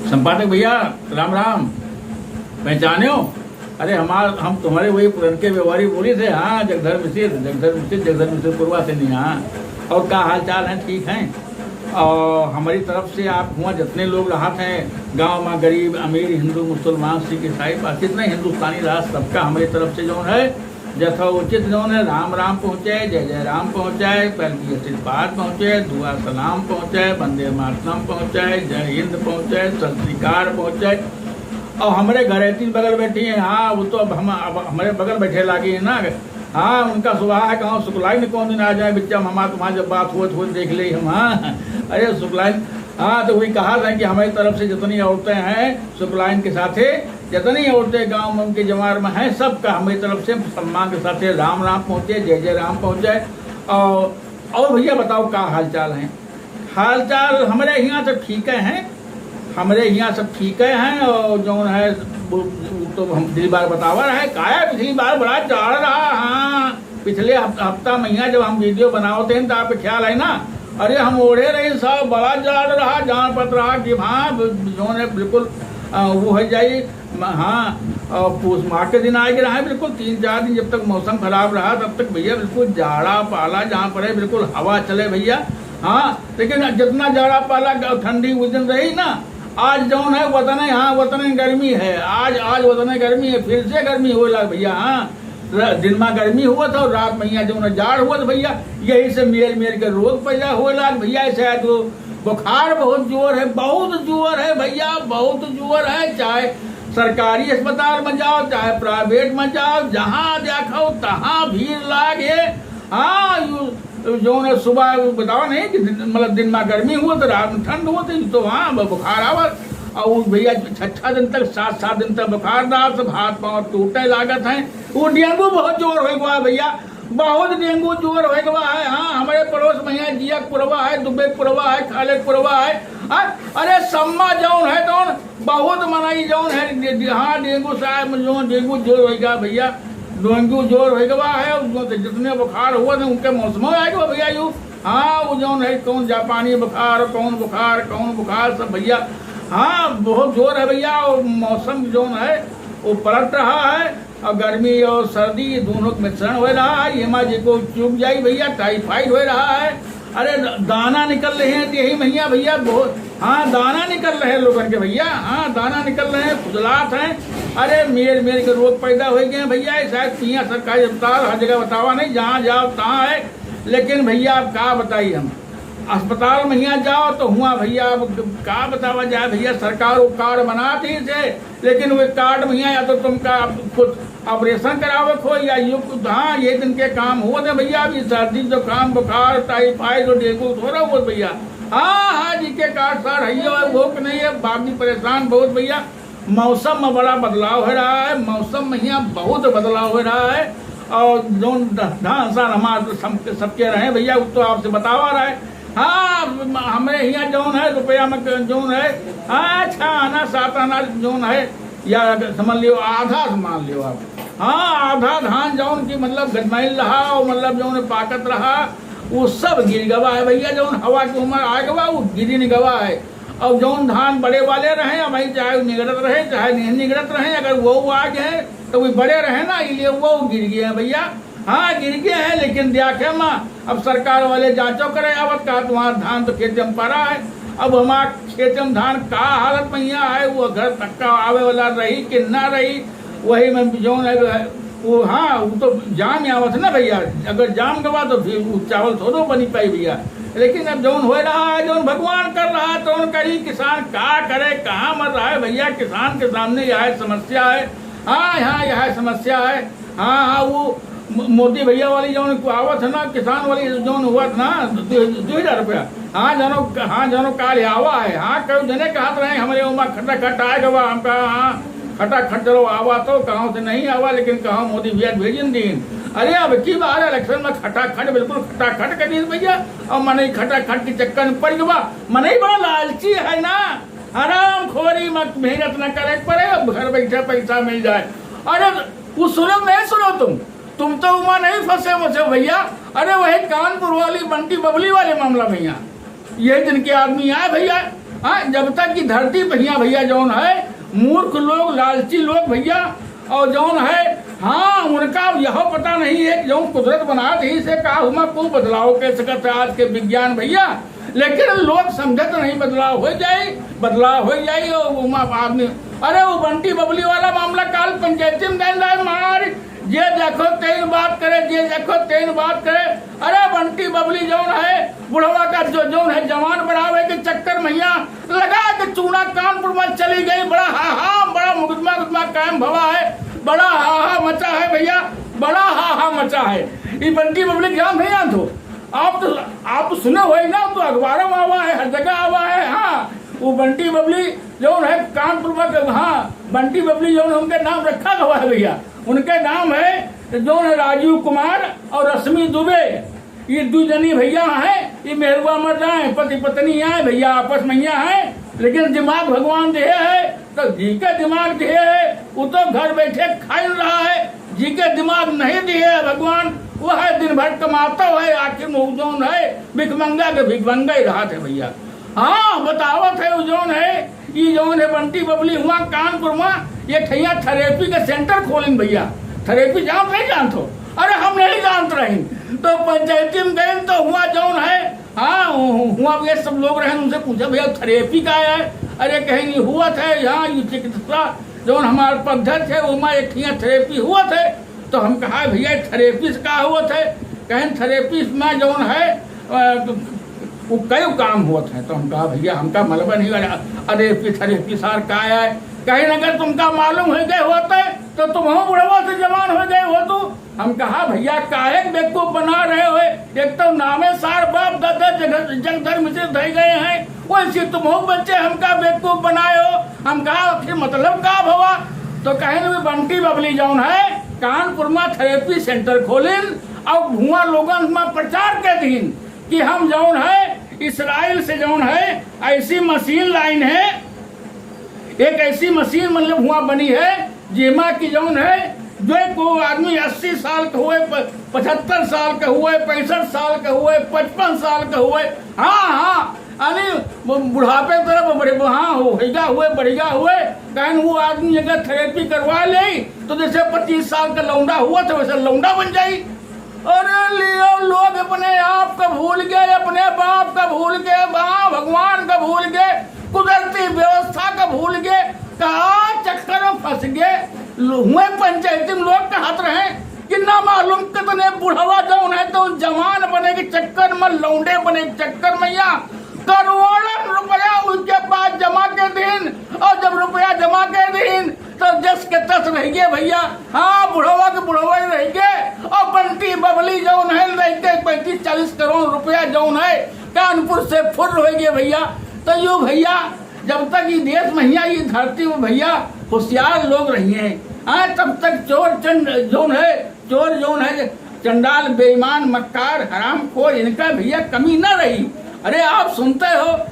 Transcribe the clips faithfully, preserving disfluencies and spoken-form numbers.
संपादक भैया, राम राम। पहचान्यो? अरे, हमार, हम तुम्हारे वही पुरनके व्यवहारी बोली थे, हाँ, जगधर मिसिर, जगधर मिसिर, जगधर मिसिर पुरवा से नहीं, हाँ। और का हाल चाल है? ठीक हैं? और हमारी तरफ से आप हुआ जितने लोग रहत हैं गाँव में, गरीब, अमीर, हिंदू, मुसलमान, सिख, ईसाई, बस जितने हिंदुस्तानी रहा, सबका हमारी तरफ से जौन है, यथोचित जौन है, राम राम पहुँचे, जय जय राम पहुँचे, पहल की आशीर्वाद पहुँचे, दुआ सलाम पहुँचे, वंदे मातरम पहुँचे, जय हिंद पहुँचे, सत श्री अकाल पहुँचे। और हमरे घरे तीन बगल बैठी हैं, हाँ, वो तो अब हम, अब हमरे बगल बैठे लागी है ना। हाँ, उनका स्वभाव है, कहूँ शुक्लाइन कौन दिन आ जाए, बिच्चा, हम तुम्हार जब बात हुआ तो देख ले हम, हाँ। अरे शुक्लाइन, हाँ, तो वही कहा था कि हमारी तरफ से जितनी औरतें हैं शुक्लाइन के साथे, जितनी औरतें गांव में उनके जमार में हैं, सबका हमारी तरफ से सम्मान के साथे राम राम पहुँचे, जय जय राम पहुँचे। और, और भैया बताओ का हाल चाल है? हाल चाल हमरे यहाँ सब ठीक है, हमरे यहाँ सब ठीक है। और जौन है वो, वो तो हम पिछली बार बतावा रहे, काहे पिछली बार बड़ा जाड़ रहा। हाँ, पिछले हफ-, हफ्ता महीना जब हम वीडियो बनावत हैं तो आपके ख्याल है ना, अरे हम ओढ़े रहे सब, बड़ा जाड़ रहा, जान पत रहा कि हाँ, जौन है बिल्कुल, अ, वो हो जाई, म-, हाँ, और पूस माह के दिन आए के रहा है, बिल्कुल तीन चार दिन जब तक मौसम खराब रहा, तब तक भैया बिल्कुल जाड़ा पाला जहाँ पड़े, बिल्कुल हवा चले भैया। हाँ, लेकिन जितना जाड़ा पाला ग-, ठंडी उस दिन रही ना, आज जौन है वतने, हाँ, वतने गर्मी है, आज, आज वतने गर्मी है, फिर से गर्मी होए लाग भैया। हाँ, र-, दिन में गर्मी हुआ था और रात में यहाँ जौन है जाड़ हुआ था भैया, यही से मेर मेर के रोग पैदा होए लाग भैया। ऐसे है तो बुखार बहुत जोर है, बहुत जोर है भैया, बहुत जोर है। चाहे सरकारी अस्पताल में जाओ, चाहे प्राइवेट में जाओ, जहाँ देखो तहाँ भीड़ लागे। हाँ, यू जौन है सुबह बतावा नहीं कि दिन, मतलब दिन में गर्मी हुआ तो रात में ठंड हुआ तो, तो हाँ ब-, बुखार आवत। और वो भैया छः छः दिन तक, सात सात दिन तक बुखार रहा, सब हाथ पाँव टूटे लागत हैं। वो डेंगू बहुत जोर हो गया भैया, बहुत डेंगू जोर हो गया है। हाँ, हमारे पड़ोस में यहाँ जिया पुरवा है, दुबे पुरवा है, खाले पुरवा है। हाँ, अरे सम्मा जौन है तौन बहुत मनई जौन है, डे-, डे-, हाँ, डेंगू साहब में जौन डेंगू जोर होइगा भैया, डेंगू जोर होइगा है, और जो जितने बुखार हुआ थे उनके मौसम आएगा भैया यू। हाँ, वो जौन है कौन जापानी बुखार, कौन बुखार, कौन बुखार सब भैया, हाँ, बहुत जोर है भैया। और मौसम जौन है वो पलट रहा है, और गर्मी और सर्दी ये दोनों के मिश्रण हो रहा है। ये मा जे को चुभ जाई भैया, टाइफाइड हो रहा है। अरे द-, दाना निकल रहे हैं यही महीना भैया, बहुत, हाँ, दाना निकल रहे हैं लोगन के भैया, हाँ, दाना निकल रहे हैं, खुजलात हैं। अरे मेर मेर के रोग पैदा हो गए हैं भैया। ये शायद यहाँ सरकारी अस्पताल हर जगह बतावा नहीं, जहाँ जाओ तहाँ है। लेकिन भैया अब का बताई हम, अस्पताल में यहाँ जाओ तो हुआ भैया, अब का बतावा जाए भैया, सरकार वो कार्ड बनाती थे, लेकिन वो कार्ड में यहाँ या तो तुमका कुछ ऑपरेशन करावे को या ये कुछ, हाँ, ये दिन के काम हो दे भैया। अभी सर्दी जुकाम बुखार टाइफाइड और डेंगू थोड़ा हुआ भैया। हाँ, हाँ, जी के कार्ड सार है, वो कि नहीं है, बाकी परेशान बहुत भैया। मौसम में बड़ा बदलाव हो रहा है, मौसम में यहाँ बहुत बदलाव हो रहा है। और जौन ध-, धान सान हमार सब-, सबके रहे भैया, वो तो आपसे बतावा रहा है। हाँ, म-, हमरे यहाँ जौन है रुपया में क-, जौन है, हाँ, छह आना सात आना जौन है, या समझ लियो आधा से मान लियो आप। हाँ, आधा धान जौन की मतलब गजमाइल रहा और मतलब जौन पाकत रहा, वो सब गिर गवा है भैया। जौन हवा के उमर आ गवा, वो गिरी गवा है। और जौन धान बड़े वाले रहे, अब भाई चाहे निगरत रहे, चाहे नहीं निगरत रहे, अगर वो आ गए तो वो बड़े रहे ना, इसलिए वो गिर गए हैं भैया। हाँ, गिर गए हैं, लेकिन देखे माँ, अब सरकार वाले जांचो करे आवत का, तुम्हारा धान तो खेत में पड़ा है। अब हमार खेत में धान का हालत में यहाँ है, वो घर तक का आवे वाला रही कि ना रही, वही में जौन है, वो, हाँ, वो तो जाम आवत ना भैया, अगर जाम गवा तो फिर वो चावल थोड़ो बनी पाई भैया। लेकिन अब जौन हो रहा है, जौन भगवान कर रहा है, तौन करी। किसान का करे, कहाँ मर रहा है भैया, किसान के सामने यह समस्या है। हाँ, हाँ, यह समस्या है। हाँ, हाँ, वो म-, मोदी भैया वाली जौन आवत है ना, किसान वाली जौन हुआ था ना, दो, दो हजार रुपया। हाँ, जानो, हाँ, जानो, काल आवा है। हाँ, कई जने कहत रहे, हमरे ओमा खटाखट आए गवा, हमका, हाँ, खटाखट चलो आवा तो, कहूँ से नहीं आवा, लेकिन कहूँ मोदी भैया भेजन दीन। अरे, अब की बार इलेक्शन में खटाखट, बिल्कुल खटाखट कर दी भैया। और मनई खटाखट के चक्कर में पड़ गवा। मनई बड़ा लालची है ना, हरामखोरी मत मेहनत न करे पड़े, अब घर बैठे पैसा मिल जाए। अरे, वो सुनो, नहीं सुनो तुम, तुम तो उमा नहीं फंसे वसे भैया। अरे, वही कानपुर वाली बंटी बबली वाले मामला भैया, यही दिन के आदमी आए भैया, हाँ, जब तक कि धरती भैया, भैया जौन है, मूर्ख लोग, लालची लोग भैया, और जौन है, हाँ, उनका यह पता नहीं है कि जौन कुदरत बना दी से का हुआ, को बदलाव कर सकत है आज के विज्ञान भैया। लेकिन लोग समझत नहीं, बदलाव हो जाई, बदलाव हो जाई। और उमा आदमी, अरे वो बंटी बबली वाला मामला काल पंचायती में गए रहे, मार, जे देखो तेन बात करे, जे देखो तेन बात करे। अरे बंटी बबली जौन है, बुढ़वा का जो, जौन है, जवान बढ़ावे के चक्कर में यहाँ लगा के चूना कानपुर में चली गई। बड़ा हा हा, बड़ा मुकदमा, मुकदमा कायम भवा है, बड़ा हा हा मचा है भैया, बड़ा हा हा मचा है। ये बंटी बबली जान नहीं जान तो आप तो, आप तो सुने हुए ना, तो अखबारों में आवा है, हर जगह आवा है। हाँ, वो बंटी बबली जौन है कानपुर में, हाँ, बंटी बबली जौन उनके नाम रखा हुआ है भैया। उनके नाम है जौन है राजीव कुमार और रश्मि दुबे। ये दू जनी भैया हैं, ये मेहरुआ मर जाए, पति पत्नी आए भैया, आपस में यहाँ है, लेकिन दिमाग भगवान दिए है। तो जी के दिमाग दिए है, वो तो घर बैठे खाई रहा है। जी के दिमाग नहीं दिए है भगवान, वो है दिन भर कमाता है, आखिर में वो जौन है भिखमंगा के भिखमंगा ही रहा थे भैया। हाँ, बतावत है वो जौन है, ई जौन है बंटी बबली हुआ कानपुर में, ये ठैया थेरेपी के सेंटर खोलिन भैया। थेरेपी जानत नहीं जानत हो? अरे हम नहीं जानत रही। तो पंचायती में गए तो हुआ जौन है, हाँ, हु-, हुआ ये सब लोग रहे, उनसे पूछा, "भैया थेरेपी का है?" अरे कहेंगे हुआ थे यहाँ ये चिकित्सा जौन हमार पद्धति है, उमा एक ठैया थेरेपी हुआ थे। तो हम कहा, "भैया थेरेपी से का हुआ थे?" कहें थेरेपी में जौन है, अ, वो कई काम होत है। तो हम कहा, "भैया हमका मलबा नहीं लगा।" "अरे पी थेरेपी सार का है?" कहें, "अगर तुमका मालूम हो गए होते तो तुम बुढ़वा से जवान हो गए हो तू।" हम कहा, "भैया काहे के बेवकूफ बना रहे हो? एक तो नामे सार बाप दादा जग-, जगधर मिश्र धई गए हैं, वैसे तुम हो बच्चे हमका बेवकूफ बनाए हो।" हम कहा, "आखिर मतलब का भवा?" तो कहें, "वे बंटी बबली जौन है कानपुर में थेरेपी सेंटर खोलिन और भुआ लोगन में प्रचार कर दीन कि हम जौन है इसराइल से जौन है ऐसी मशीन लाइन है, एक ऐसी मशीन मतलब हुआ बनी है, जेमा की जौन है जो को आदमी अस्सी साल का हुए, प-, पचहत्तर साल का हुए, पैंसठ साल का हुए, पचपन साल का हुए, हाँ, हाँ, यानी वो बुढ़ापे की तरफ बढ़े, हाँ, हो, हैगा हुए, बढ़िया हुए, कहें वो आदमी अगर थेरेपी करवा ले तो जैसे पच्चीस साल का लौंडा हुआ था वैसे लौंडा बन जाई। अरे लियो, लोग अपने आप का भूल गए, अपने बाप का भूल गए, माँ भगवान का भूल गए, कुदरती व्यवस्था का भूल गए, का चक्कर में फंस गए। लो-, हुए पंचायती में लोग कहत रहे कि ना मालूम कितने बुढ़वा जौन है तो जवान बने के चक्कर में, लौंडे बने के चक्कर में या करोड़न रुपया उनके पास जमा के दीन, और जब रुपया जमा के दीन तो जस के तस रह गए भैया। हाँ, बुढ़वा के बुढ़वा ही रह गए। और बंटी बबली जौन है लइके पैंतीस चालीस करोड़ रुपया जौन है कानपुर से फुर्र हो गए भैया। तो यो भैया, जब तक ये देश में हिया, ये धरती में भैया होशियार लोग रहिए, हाँ, तब तक चोर चंड जौन है, चोर जौन है, चंडाल, बेईमान, मक्कार, हरामखोर, इनका भैया कमी ना रही। अरे आप सुनते हो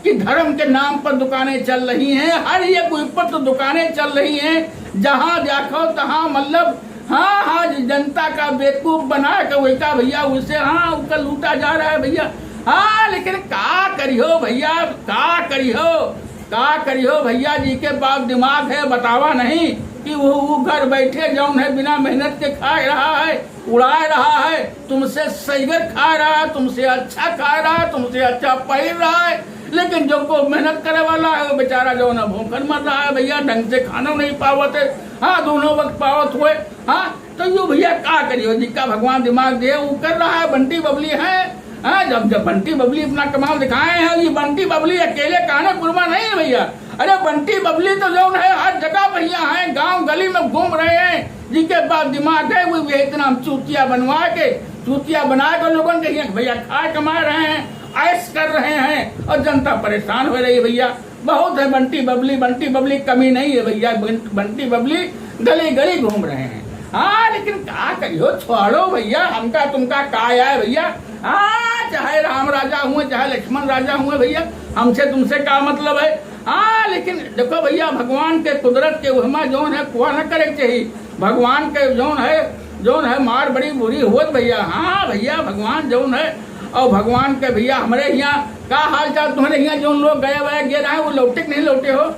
कि धर्म के नाम पर दुकानें चल रही हैं, हर एक ऊपर तो दुकानें चल रही हैं, जहाँ देखो तहाँ मतलब, हाँ, हाँ, जनता का बेवकूफ बना के वही का भैया उसे, हाँ, उनका लूटा जा रहा है भैया। हाँ, लेकिन का करियो भैया, का करियो, का करियो भैया, जी के पास दिमाग है, बतावा नहीं कि वो, वो घर बैठे जौन है बिना मेहनत के खा रहा है, उड़ा रहा है, तुमसे सहीगर खा रहा है, तुमसे अच्छा खा रहा है, तुमसे अच्छा पहिर रहा है, लेकिन जो को मेहनत करे वाला है वो बेचारा जौन है भूखन मर रहा है भैया, ढंग से खाना नहीं पावत है। हाँ, दोनों वक्त पावत हुए। हाँ, तो यो भैया का करियो, जिसका भगवान दिमाग दिए वो कर रहा है, बंटी बबली है। हाँ, जब, जब बंटी बबली अपना कमाल दिखाए हैं, ये बंटी बबली अकेले कानपुर में नहीं है भैया। अरे बंटी बबली तो जौन है हर जगह भैया हैं, गांव गली में घूम रहे हैं। जिनके पास दिमाग है वो भी इतना हम चूतिया बनवा के, चूतिया बना के लोगन के यहाँ भैया खाए कमा रहे हैं, ऐश कर रहे हैं और जनता परेशान हो रही है भैया। बहुत है बंटी बबली, बंटी बबली कमी नहीं है भैया, बं-, बंटी बबली गली गली घूम रहे हैं। हाँ, लेकिन का करियो, छोड़ो भैया, हमका तुमका का आए भैया। हाँ, चाहे राम राजा हुए, चाहे लक्ष्मण राजा हुए भैया, हमसे तुमसे का मतलब है। हाँ, लेकिन देखो भैया, भगवान के कुदरत के उहमा जौन है, कुआ न करे के चाहिए। भगवान के जौन है, जौन है मार बड़ी बुरी होत भैया। हाँ भैया, भगवान जौन है, और भगवान के भइया, हमरे हियाँ का हाल चाल? तुम्हरे हियाँ जौन लोग गए वए, गए रहे, वो लौटे कि नहीं लौटे हो?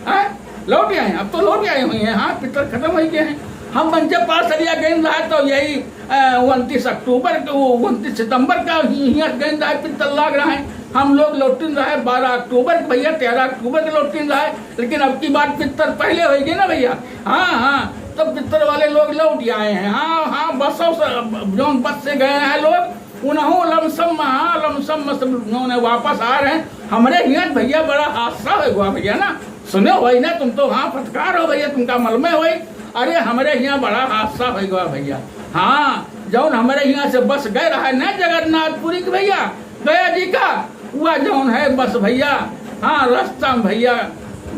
हैं? लौट आए, अब तो लौट आए हुए हैं। हाँ, पितर खतम होइ गए हैं। हम मंजे पार सरिया गए रहे तो यही, अ, उनतीस अक्टूबर के, वो उनतीस सितंबर का ही, हियाँ गए रहे, पितर लाग रहा है। हम लोग लौटिन रहे बारह अक्टूबर के भइया, तेरह अक्टूबर के लौटिन रहे, लेकिन अब की बार पितर पहले होइ गए ना भइया। हाँ, हाँ, तो पितर वाले लोग लौट आए हैं। हाँ, हाँ, बसों से, जौन बस से गए हैं लोग, उनहु लमसम, हाँ, लमसम, मतलब, उन्होंने वापस आ रहे हैं। हमरे हियाँ भइया बड़ा हादसा होइ गवा भइया ना, सुने होई ना तुम तो, हाँ, फटकार हो भइया, तुमका मालूम होई। अरे, हमरे हियाँ बड़ा हादसा होइ गवा भइया। हाँ, जौन हमरे हियाँ से बस गए रहा है ना जगन्नाथपुरी के भइया, गया जी का, हुआ जौन है बस भइया, हाँ, रास्ता में भइया,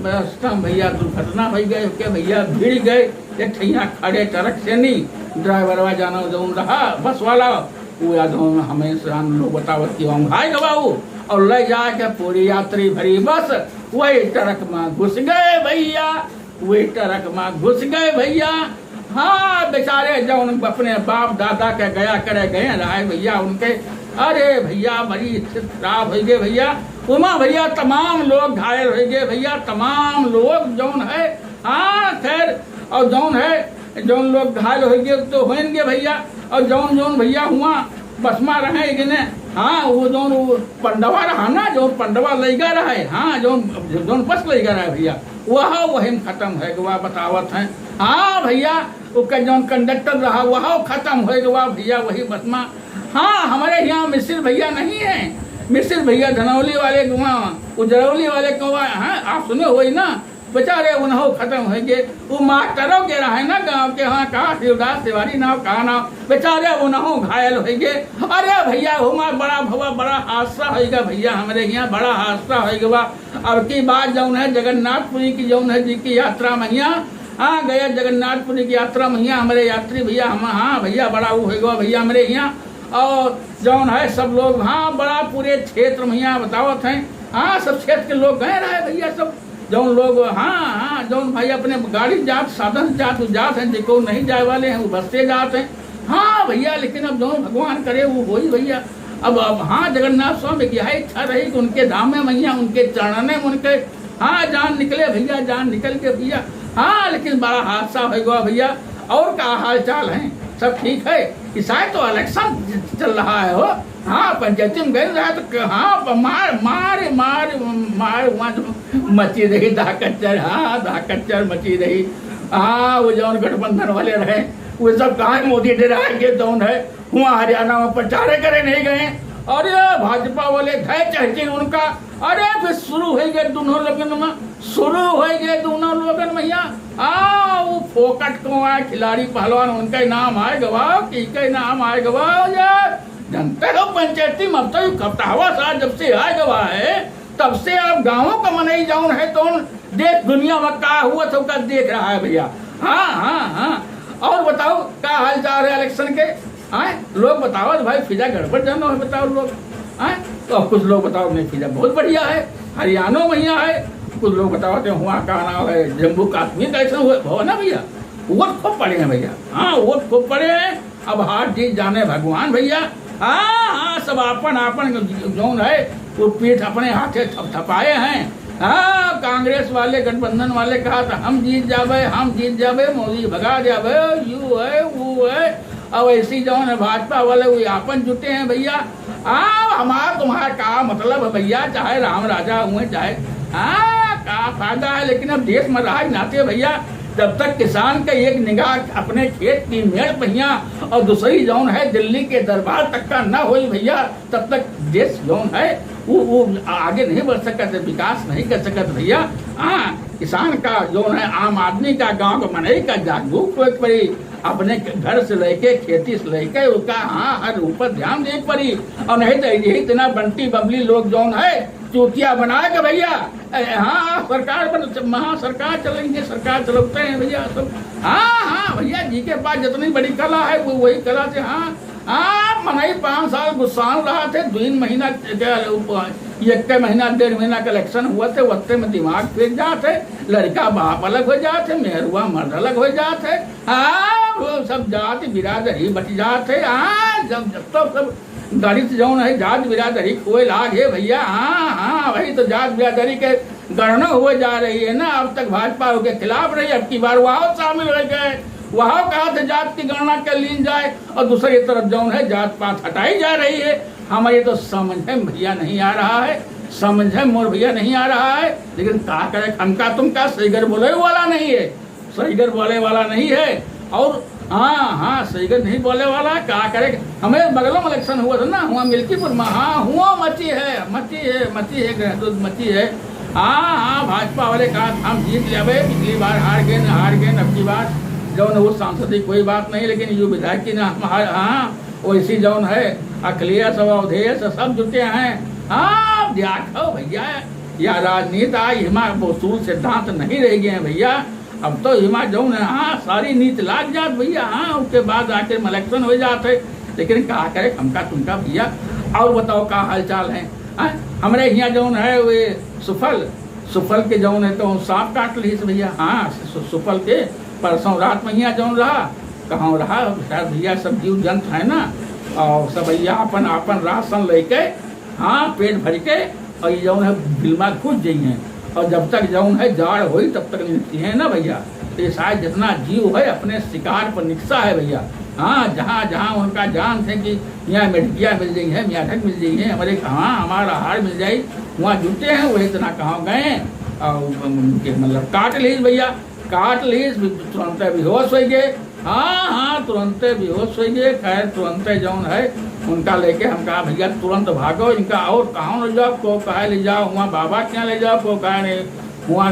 रास्ता में भइया दुर्घटना होइ गए, के भइया भिड़ गए, एक ठे हियाँ खड़े ट्रक से नहीं, ड्राइवरवा जानो जौन रहा, बस वाला, वो याद हो, हमें से हम लोग बतावत कि हम भाई गवाऊ, और ले जाके पूरी यात्री भरी बस वही ट्रक में घुस गए भइया, वही ट्रक में घुस गए भइया। हाँ, बेचारे जौन अपने बाप दादा के गया करे गए रहे भइया उनके, अरे भइया, बड़ी स्थिति खराब होइ गए भइया। उमा भइया, तमाम लोग घायल होइ गए भइया, तमाम लोग जौन है, हाँ, खैर, और जौन है, जौन लोग घायल होइ गए तो होएंगे भइया, और जौन जौन भइया हुआ बस मा रहे कि ने, हाँ, वो जौन वो पंडवा रहा ना, जौन पंडवा लइगा रहे, हाँ, जौन, जौन बस लइगा रहे भइया, वह वही में खतम होइ गवा बतावत हैं। हाँ भइया, ओकर जौन कंडक्टर रहा, वह खतम होइ गवा भइया, वही बस मा। हाँ, हमरे हियाँ मिसिर भइया नहीं है, मिसिर भइया धनौली वाले के हुआ, उजरौली वाले के हुआ, हाँ, आप सुने होई ना, बेचारे उनहु खतम होइ गए। वो मास्टरों के रहे ना गाँव के, हाँ, का शिवदास तिवारी नाव, का नाव, बेचारे उनहु घायल होइ गए। अरे भइया, हुआ बड़ा भवा, बड़ा हादसा होइ गवा भइया, हमरे हियाँ बड़ा हादसा होइ गवा। अब की बार जौन है जगन्नाथपुरी की जौन है जी की यात्रा महिया, हाँ, गया जगन्नाथपुरी की यात्रा महिया, हमरे यात्री भइया, हम, हाँ भइया, बड़ा वो होइ गवा भइया हमरे हियाँ। और जौन है सब लोग, हाँ, बड़ा पूरे क्षेत्र महिया बतावत हैं, हाँ, सब क्षेत्र के लोग गए रहे भइया सब। जौन लोग, हाँ, हाँ, जौन भाई अपने गाड़ी जात, साधन जात, वो जात हैं, जेको नहीं जाए वाले हैं, वो बस से जात हैं। हाँ भइया, लेकिन अब जौन भगवान करे, वो होई भइया। अब, अब हाँ, जगन्नाथ स्वामी की यह इच्छा रही कि उनके धाम में महिया, उनके चरण में उनके, हाँ, जान निकले भइया, जान निकल के भइया। हाँ, लेकिन बड़ा हादसा होइ गवा भइया। और का हाल चाल है? सब ठीक है? इस साल तो इलेक्शन चल रहा है हो। हाँ, पंचायती में गए रहा तो क-, हाँ, प-, मार, मार, मार, मार, वहाँ जो मची रही, दाकच्चर, हाँ, दाकच्चर मची रही। हाँ, वो जौन गठबंधन वाले रहे, वो सब कहाँ मोदी डराएंगे, जौन है, वहाँ हरियाणा में प्रचार करे नहीं गए। अरे, भाजपा वाले धय चहचिन उनका, अरे, फिर शुरू होइ गए दोनों लोगन में, शुरू होइ गए दोनों लोगन में, या, आ, वो फोकट को आए, खिलाड़ी पहलवान, उनका नाम आए गवा, कि के नाम आए गवा, यार। जनता का पंचायती में अब तो यू कपटावा साहब जब से आ गवा है, तब से आप गाँवों का मनई जौन है, तो देश दुनिया में का हुआ, सबका देख रहा है भइया। हाँ, हाँ, हाँ। और बताओ, का हाल चाल है इलेक्शन के? हाँ, लोग बताओ तो भाई, फिजा गड़बड़ जानो है, बताओ लोग। हाँ, तो कुछ लोग बताओ, नहीं, फिजा बहुत बढ़िया है, हरियाणा में बढ़िया है। कुछ लोग बताओ तो हुआ का नाम है, जम्मू कश्मीर का ऐसा हुआ, हुआ ना भइया, वोट खूब पड़े हैं भइया। हाँ, वोट खूब पड़े हैं। अब हार जीत जाने भगवान भइया। हाँ, हाँ, सब आपन, आपन जौन है, वो पीठ अपने हाथे थपथपाए हैं। हाँ, कांग्रेस वाले, गठबंधन वाले कहा था, "हम जीत जाबे, हम जीत जाबे, मोदी भगा जाबे, यू है, वो है।" अब ऐसी जौन है, भाजपा वाले, वो आपन जुटे हैं भइया। अब हमार तुम्हार का मतलब है भइया, चाहे राम राजा हुए, चाहे, हाँ, का फायदा है, लेकिन अब देश में राज नाते भइया, जब तक किसान का एक निगाह अपने खेत की मेड़ भइया और दूसरी जौन है दिल्ली के दरबार तक का ना होई भइया, तब तक देश जौन है वो, वो आगे नहीं बढ़ सकत है, विकास नहीं कर सकत भइया। हाँ, किसान का जौन है, आम आदमी का, गाँव के मनई का जागरूक होए के पड़ी, अपने घर से लेके, खेती से लेके, ओका, हाँ, हर ऊपर ध्यान देवे के पड़ी। और नहीं तो यही इतना बंटी बबली लोग जौन है, चूतिया बना के भइया, ए, हाँ, सरकार बन-, महा सरकार चलेंगे, सरकार चलते हैं भइया सब। हाँ, हाँ, भइया जी के पास जितनी बड़ी कला है, वो वही कला से, हाँ, हाँ, मनई पाँच साल गुस्सान रहा थे, दो तीन महीना, एक महीना, डेढ़ महीना का इलेक्शन हुआ थे, वत्ते में दिमाग फिर जात है, लड़का बाप अलग हो जात है, मेहरुआ मर्द अलग हो जात है, हाँ, वो सब जाति बिरादरी बच जात है, हाँ, जब, जब तो सब दलित जौन है, जात बिरादरी खोए लाग है भैया। हाँ, हाँ, वही तो जात बिरादरी के गणना हुए जा रही है ना। अब तक भाजपा ओके खिलाफ रही, अब की बार वहाँ शामिल हो गए, वहाँ कहा थे जात की गणना कर लीन जाए, और दूसरी तरफ जौन है जात पात हटाई जा रही है। हमारे तो समझ में भैया नहीं आ रहा है, समझ में मोर भैया नहीं आ रहा है। लेकिन का करे, हमका तुमका सही कर बोले वाला नहीं है, सही कर बोले वाला नहीं है। और हाँ, हाँ, सही कर नहीं बोले वाला, का करे। हमें बगलों में इलेक्शन हुआ था ना, हुआ मिल्कीपुर में, हाँ, हुआ मची है, मची है, मची है, गहदूद मची है। हाँ, हाँ, भाजपा वाले कहा हम जीत लेबे, पिछली बार हार गए, हार गए, अब की बार जौन वो सांसद ही कोई बात नहीं, लेकिन यू विधायक की ना हम हार, हाँ, वैसी जौन है अखिलेश और अवधेश सब जुटे हैं। हाँ, देखो भैया, या राजनीति आज हिमा उसूल सिद्धांत नहीं रह गए हैं भैया। अब तो हिमा जौन है, हाँ, सारी नीति लाग जात भैया। हाँ, उसके बाद आके इलेक्शन हो जात है। लेकिन का करे, हमका तुमका भैया। और बताओ का हाल चाल है? हाँ, हमरे हियाँ जौन है वे सुफल, सुफल के जौन है तो सांप काट लीस भैया। हाँ, सु-, सुफल के परसों रात में हियाँ जौन रहा, कहाँ रहा, शायद भैया सब जीव जंत है ना, और सब भैया अपन अपन राशन लेके, हाँ, पेट भर के, और ये जौन है बिलमा घुस जाई हैं। और जब तक जौन है जाड़ होई तब तक निकसी है ना भैया। तो ये शायद जितना जीव है अपने शिकार पर निकसा है भैया। हाँ, जहाँ जहाँ उनका जान थे कि यहाँ मेढकिया मिल जाई है, मियाठक मिल जाई है, हमारे, हाँ, हमारा आहार मिल जाई, वहाँ जुटे हैं, वही इतना कहाँ गए और उनके मतलब काट लीस भैया, काट लीस, तुरंत बेहोश हो गए। हाँ, हाँ, तुरंते बेहोश हो गए। खैर, तुरंते जौन है उनका लेके हम कहा भैया तुरंत भागो, इनका और कहाँ ले जाओ, को कहा ले जाओ, हुआ बाबा के यहाँ ले जाओ, को कहा नहीं हुआ।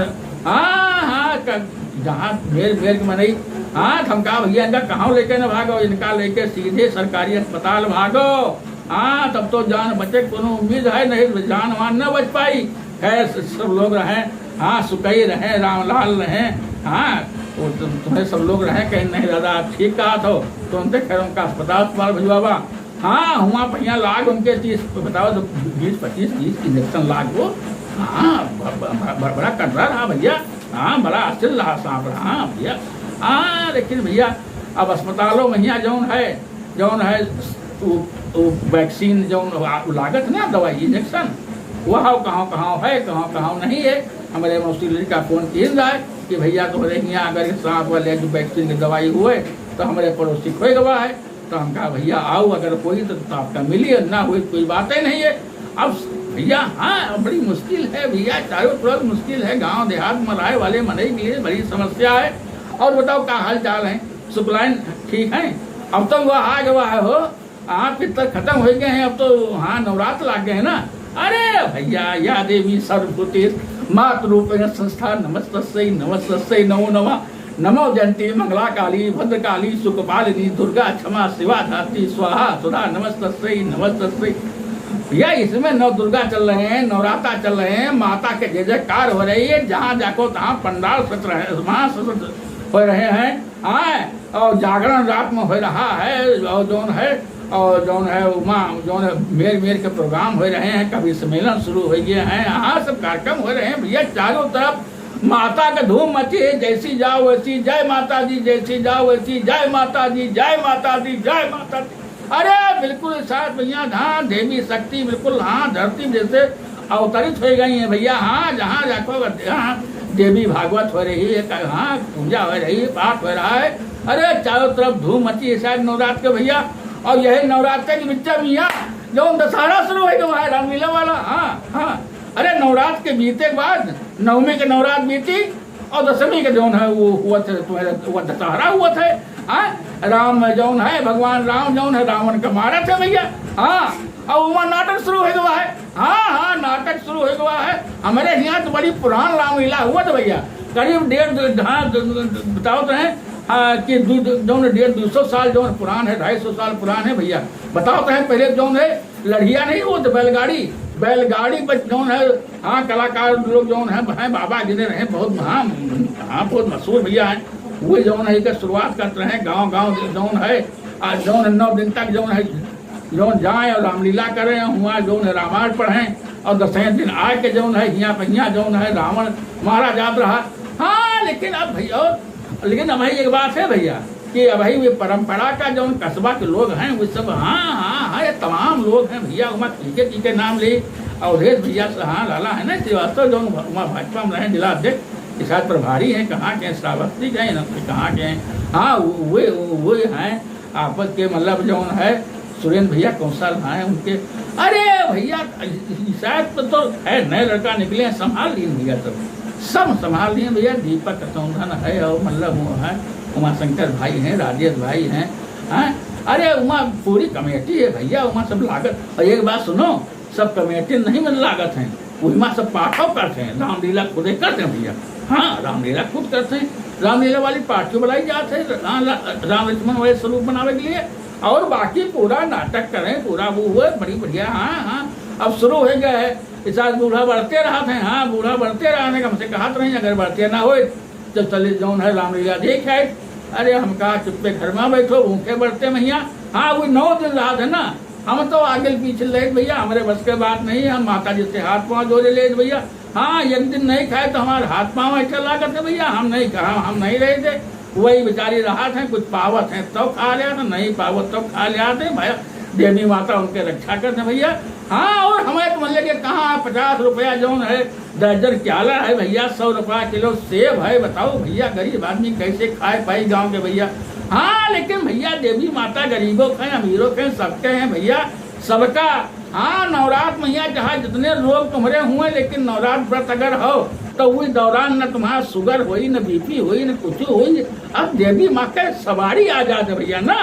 हाँ, हाँ, क-, जहाँ मेर मेर के मनई, हाँ, हम कहा भैया इनका कहाँ लेके ना भागो, इनका लेके सीधे सरकारी अस्पताल भागो। हाँ, तब तो जान बचे, कोनो उम्मीद है नहीं, जान वान न बच पाई। खैर, स-, सब लोग रहे, हाँ, सुकई रहे, रामलाल रहे, हाँ, वो तुम, तुम्हें सब लोग रहे, कहीं नहीं दादा, आप ठीक कहा थो, तो उनसे खैर उनका अस्पताल अस्पताल भिजवावा। हाँ, हुआ पहिया लाग उनके तीस, बताओ, तो बीस पच्चीस तीस इंजेक्शन लाग वो। हाँ, ब-, ब-, ब-, बड़ा कटरा रहा भैया। हाँ, बड़ा असिल रहा सांप रहा, हाँ भैया। हाँ, लेकिन भैया, अब अस्पतालों में हियाँ जौन है, जौन है, वो, वो वैक्सीन जौन ला-, लागत ना दवाई, इंजेक्शन, वह कहाँ, कहाँ है, कहाँ, कहाँ नहीं है। हमारे मौसी लड़का फोन किन रहा है कि भैया, तोहरे हियाँ अगर सांप वाले जो वैक्सीन की दवाई हुए, तो हमारे पड़ोसी खोए गवा है। तो हम कहा, "भैया, आओ, अगर कोई तो, तो आपका मिली, और ना हुई, कोई बात ही नहीं है।" अब भैया, हाँ, बड़ी मुश्किल है भैया, चारों तरफ मुश्किल है, गांव देहात में रहे वाले मनई के लिए बड़ी समस्या है। और बताओ, का हाल चाल है? सुकलाइन ठीक है? अब तो वह आ गवा है हो, आप कितना खत्म हो गए हैं, अब तो हाँ, नवरात्र लग गए हैं ना। अरे भैया, या देवी सर्वभूतेषु मातृरूपेण संस्था नमस्तस्यै नमस्तस्यै नमो नमः। नमो जयंती मंगला काली भद्रकाली सुकपालिनी दुर्गा क्षमा शिवा धात्री स्वाहा सुधा नमस्तस्यै नमस्तस्यै। भैया, इसमें नौ दुर्गा चल रहे हैं, नवराता चल रहे हैं, माता के जय जयकार हो रही है, जहाँ जाको तहाँ पंडाल सज रहे, महासज हो रहे हैं। हाँ, और जागरण रात में हो रहा है, और जौन है, और जौन है, उमा, जौन है, मेर मेर के प्रोग्राम हो रहे हैं, कवि सम्मेलन शुरू हो गए हैं, यहाँ सब कार्यक्रम हो रहे हैं भैया, चारों तरफ माता का धूम मची है, जैसी जाओ वैसी, जय माता दी, जैसी जाओ वैसी, जय माता दी, जय माता दी, जय माता दी। अरे बिल्कुल साथ भैया, हाँ, देवी शक्ति बिल्कुल, हाँ, धरती में जैसे अवतरित हो गई है भैया। हाँ, जहाँ देखो, हाँ, देवी भागवत हो रही है, हाँ, पूजा हो रही है, पाठ हो रहा है। अरे चारों तरफ धूम मची है शायद नवरात्र के भैया। और यही नवरात्र के बिच्चा भैया, जौन दशहरा शुरू हो गवा है, रामलीला वाला। हाँ, हाँ। अरे नवरात्र के बीते के बाद नवमी के नवरात्र बीती, और दसवीं के जौन है वो हुआ थे, तुम्हें वो दशहरा हुआ थे। हाँ, राम जौन है, भगवान राम जौन है, रावण का मारा थे भैया। हाँ, और वहाँ नाटक शुरू हो गवा है। हाँ, हाँ, नाटक शुरू हो गवा है। हमारे यहाँ तो बड़ी पुरान रामलीला हुआ था भैया, करीब डेढ़ दो, हाँ, द-, द-, द-, बताओ तो है, हाँ, कि दू, दू, जौन डेढ़ दो सौ साल जौन पुरान है, ढाई सौ साल पुरान है भैया। बताओ तो है, पहले जौन है लड़िया नहीं हुआ तो बैलगाड़ी, बैलगाड़ी पर जौन है, हाँ, कलाकार लोग जौन है, हैं, बाबा गिने रहे, बहुत, हाँ, हाँ, बहुत मशहूर भैया हैं। वो जौन है कि शुरुआत करते रहे गाँव गाँव जौन है, आ जौन है नौ दिन तक जौन है, जौन जाए और रामलीला करें, हुआ जौन है रामायण पढ़ें, और दसवें दिन आए के जौन है हियाँ पे हियाँ जौन है रावण मारा जात रहा। हाँ, लेकिन अब भैया, लेकिन अब भाई एक बात है भैया, कि अबही वे परंपरा का जौन कस्बा के लोग हैं, वे सब, हाँ, हाँ, हाँ, ये तमाम लोग हैं भइया, उमा के के नाम ले, अवधेश भइया से, हाँ, लाला है ना श्रीवास्तव, जौन उमा भाजपा में रहे जिला अध्यक्ष, के साथ प्रभारी हैं, कहाँ के हैं, श्रावस्ती के हैं, कहाँ के हैं, हाँ, वो, वो, वो हैं, आपस के, मतलब, जौन है, सुरेंद्र भइया कौशल हैं उनके। अरे भइया, ई शायद तो, तो है, नए लड़का निकले हैं, संभाल लिए भइया सब, सब संभाल लिए भइया। दीपक सौंधन है और मतलब वो है, उमाशंकर भाई हैं, राजेश भाई हैं, हैं? अरे उमा पूरी कमेटी है भइया, उमा सब लागत। और एक बात सुनो, सब कमेटी नहीं में लागत हैं, उमा सब पाठो करते हैं, रामलीला खुदे करते हैं भइया। हाँ, रामलीला खुद करते हैं, रामलीला वाली पार्टी बुलाई जात है, राम, राम लक्ष्मण वाले स्वरूप बनावे के लिए। और बाकी पूरा नाटक करें, पूरा वो हुए, बड़ी बढ़िया। हाँ, हाँ, अब शुरू हो गया है। इस आज बूढ़ा बढ़ते रहत हैं, हाँ, बूढ़ा बढ़ते रहने का हमसे कहत नहीं, अगर बढ़ते ना होए, जब चले जौन है रामलीला देख आए। अरे हम कहा चुप्पे घर में बैठो, भूखे बढ़ते भइया। हाँ, वो नौ दिन रहत है ना, हम तो आगे पीछे लेत भइया, हमरे बस के बात नहीं है, हम माता जी से हाथ पाँव जोड़े लेत भइया। हाँ, एक दिन नहीं खाए तो हमारे हाथ पाँव ऐसे लागत है भइया, हम नहीं कहा, हम नहीं रहे थे। वही बेचारी रहत हैं, कुछ पावत हैं तो खा लेत हैं, नहीं पावत तो खा लेत हैं भइया। देवी माता उनके रक्षा करते हैं भइया। हाँ, और हमारे तो मतलब के कहाँ पचास रुपया जौन है दर्जन केला है भइया, सौ रुपया किलो सेब है, बताओ भइया, गरीब आदमी कैसे खाए पाई गाँव के भइया। हाँ, लेकिन भइया, देवी माता गरीबों के हैं, अमीरों के हैं, सबके हैं भइया, सबका। हाँ, नवरात मइया चाहे जितने लोग तुम्हरे हुए, लेकिन नवरात व्रत अगर हो तो वही दौरान न तुम्हारा शुगर होई, न बीपी होई, न कुछ होई। अब देवी माँ के सवारी आ जात है भइया ना,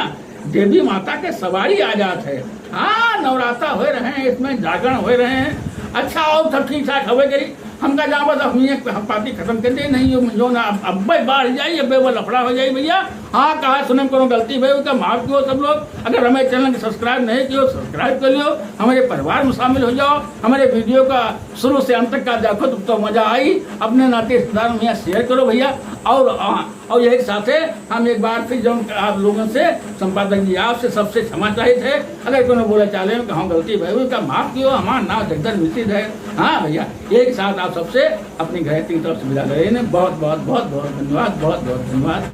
देवी माता के सवारी आ जात है। हाँ, नवराता होए रहे हैं, इसमें जागरण होए रहे हैं। अच्छा, और सब ठीक ठाक हवे करी। हमका जहाँ बस हम ये, हम पार्टी खतम कर दे, नहीं, जो, जो ना अब, अब्बे बाढ़ जाई, अब्बे वो लफड़ा हो जाई भइया। हाँ, कहा सुने में कोनो गलती भई, ओका माफ कियो सब लोग। अगर हमारे channel के subscribe नहीं कियो, subscribe कर लियो, हमारे परिवार में शामिल हो जाओ, हमारे video का शुरू से अंत तक का देखो, तो, तो मजा आई। अपने नाते रिश्तेदार में यहाँ share करो भइया। और, हाँ, और यही साथे हम एक बार फिर जौन आप लोगन से, संपादक जी, आपसे सबसे क्षमा चाहित है, अगर कोनो बोले चाले में कहूँ गलती भई, ओका माफ कियो। हमार नाम जगदल मिश्र है। हाँ भइया, एक साथ आप सबसे अपनी गायत्री की तरफ से विदा ले रहे हैं। बहुत, बहुत, बहुत, बहुत धन्यवाद, बहुत, बहुत धन्यवाद।